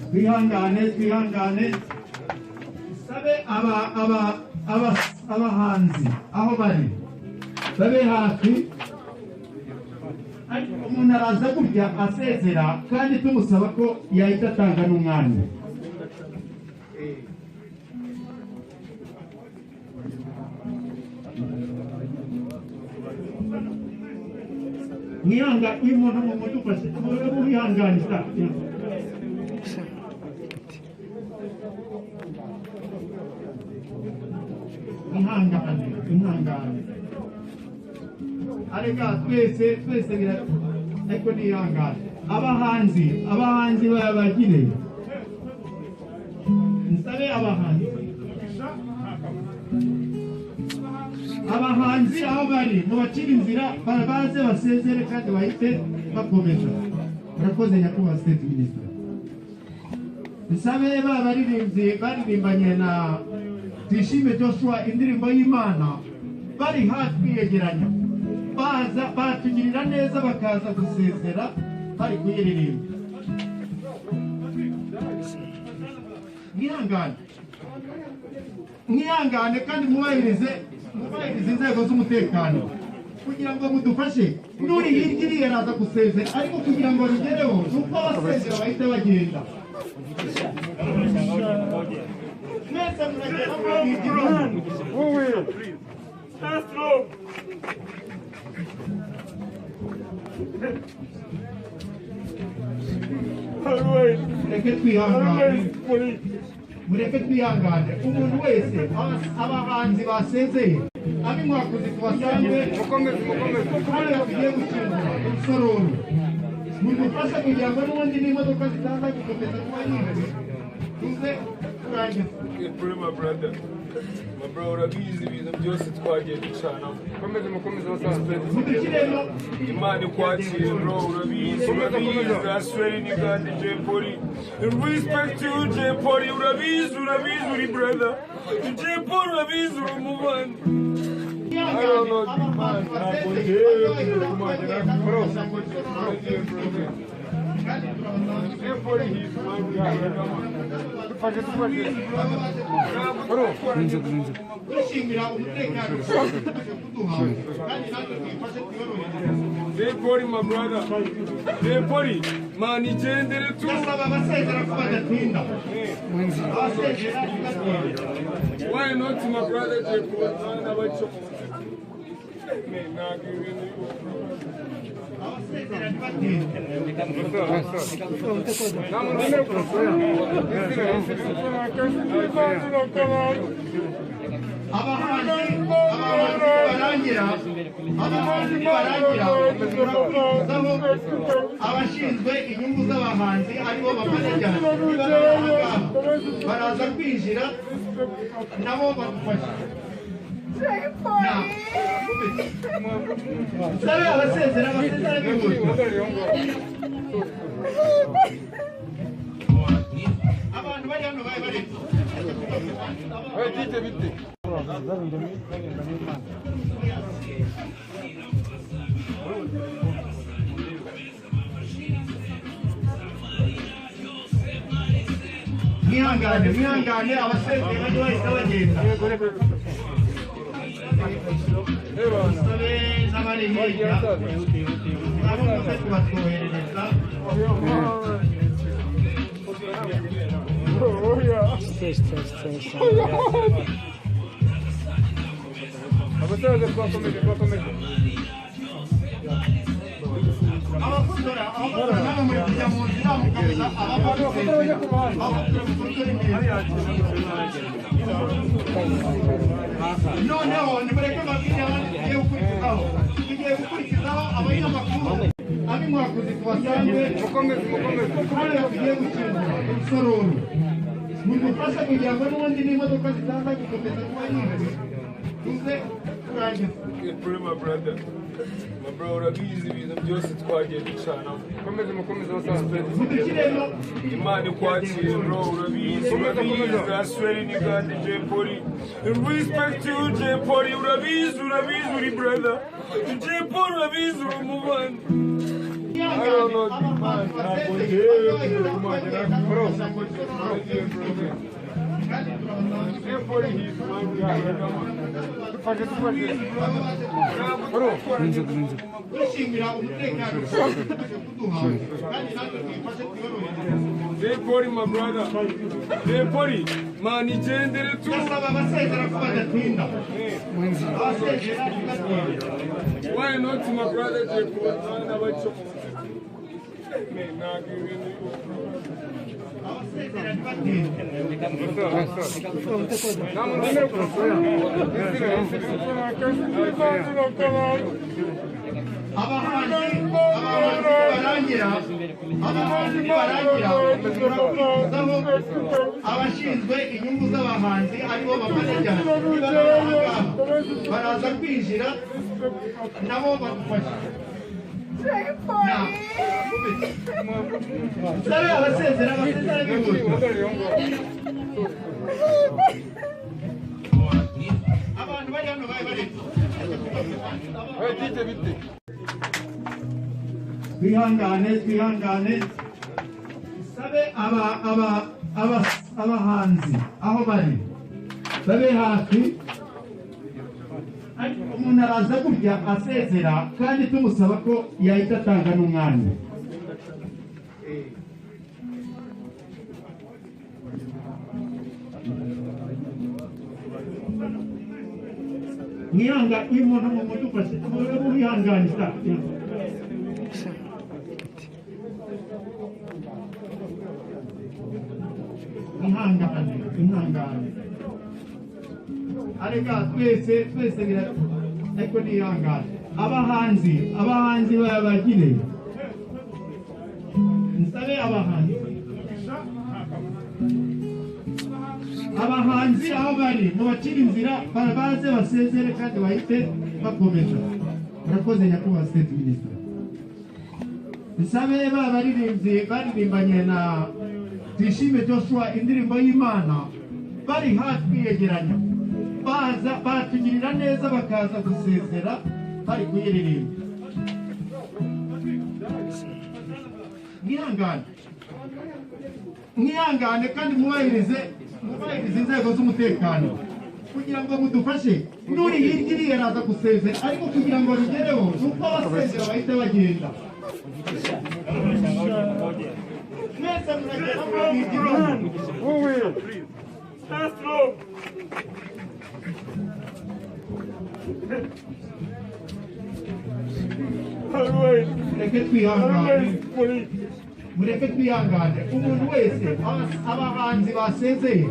Twihangane, twihangane. Sabe abahanzi aho bari babe hafi, ariko umuntu araza gutya asezera kandi tumusaba ko yahita atanga n'umwanya. Mwihanga uyu muntu mumudufashe, mwihanganisa. Mwihangane, mwihangane. Areka twese twese bira, ariko nihangane. Abahanzi babagire. Nsabe abahanzi. Abahanzi aho bari mubacire inzira, baze basezere kandi bahite bakomeza. Murakoze nyakubahwa State Minister. Nsabe ba baririmbyi baririmbanye na Tuyishime Joshua indirimbo y'Imana bari hafi kwiyegeranya, baza batugirira neza bakaza gusezera bari kuyiririmba. Mwihangane, mwihangane kandi mwubahirize inzego z'umutekano kugira ngo mudufashe. Nuri hirya iriya araza gusezera, ariko kugira ngo rugereho nuko abasezera bahita bagenda. Mwese muragenda mwigira. Mureke twihangane, mureke twihangane. Umuntu wese abahanzi basezeye ab'inkwakuzi tubasange hariya tugiye gukingura urusororo, mudufashe kugira ngo n'ubundi n'imodoka zitaza gukomeza kuba nyinshi tuze kurangiza. My brother, my bro, urabizi ibintu byose twagiye ducanamo. Mukomeze, mukomeze basaza. Mudushyiremo. Imana ikwakire bro, urabizi, urabizi. I swear in God, Jay Polly. Respect you, Jay Polly, urabizi, urabizi, uri brother. Jay Polly, urabizi, uri umuvandi. I don't know, man, ntabwo njyewe bro. Jay Polly, he's my guy. Dufashe, dufashe. Bro, dushimira umutekano kuduha kandi natwe twifashe twiyorohereze. Jay Polly, my brother. Jay Polly, man, igendere tu. Ndasaba abasezera ko badatinda, abasezera ntibatinda. Why not my brother Jay Polly? Man, abaco. Man, ntabwo ibintu Abasezera ntibatinda. Nta muntu wemerewe kurasura. Abahanzi barangira, abahanzi barangira turakurikizaho abashinzwe inyungu z'abahanzi aribo bamanajya baraza kwinjira nabo badufasha. Sabe abasezera, abasezera bihuta. Abantu bari hano bari bari Bite bite. Mwihangane, mwihangane, abasezera bajye bahita bagenda. Sabe n'abari hirya nabo muze kubatwoherereza. Abasaza twakomeje, twakomeje. Abafotora, abafotora nabo muri kujya mu nzira mukabuza abafotore mufotore neza. Noneho nimureke mbabwire abandi tugiye gukurikizaho. Tugiye gukurikizaho abanyamakuru ab'inkwakuzi tubasange Mukomeze, mukomeze. hariya tugiye gukingura urusororo, mudufashe kugira ngo n'ubundi n'imodoka zitaza gukomeza kuba nyinshi tuze kurangiza. Jay Polly, my brother. My bro, urabizi ibintu byose twagiye ducanamo. Mukomeze, mukomeze basaza. Mudushyiremo. Imana ikwakire bro, urabizi, urabizi. I swear in God, Jay Polly. Respect you, Jay Polly, urabizi, urabizi, uri brother. Jay Polly, urabizi, uri umuvandi. Mwihangane, abahanzi basezeye Dushimira umutekano kuduha kandi natwe twifashe twiyorohereze. Jay Polly, my brother. Jay Polly, man, igendere tu. Ndasaba abasezera ko badatinda. Abasezera ntibatinda. Why not my brother Jay Polly? Man, abacho. Man, ntabwo ibintu. Abasezera ntibatinda. Abahanzi barangira turakurikizaho abashinzwe inyungu z'abahanzi aribo bamanager baraza kwinjira nabo badufasha. Sabe abasezera bihuta. Abantu bari hano bari bari. Twihangane twihangane sabe abahanzi aho bari babe hafi. Ariko umuntu araza gutya asezera kandi tumusaba ko yahita atanga n'umwanya. Mwihanga uyu muntu mumudufashe mwihanganisa. Mwihangane mwihangane areka twese twese ariko nihangane. Abahanzi babagire nsabe abahanzi aho bari mubacire inzira baze basezere kandi bahite bakomeza. Murakoze nyakubahwa State Minister. Nsabe baririmbyi baririmbanye na Tuyishime Joshua indirimbo y'Imana bari hafi kwiyegeranya baza batugirira neza bakaza gusezera bari kuyiririmba. Mwihangane mwihangane kandi mwubahirize inzego z'umutekano kugira ngo mudufashe. N'uri hirya iriya araza gusezera ariko kugira ngo bigereho nuko abasezera bahita bagenda. Mwese muragenda mwigira. Mureke twihangane mureke twihangane umuntu wese abahanzi basezeye.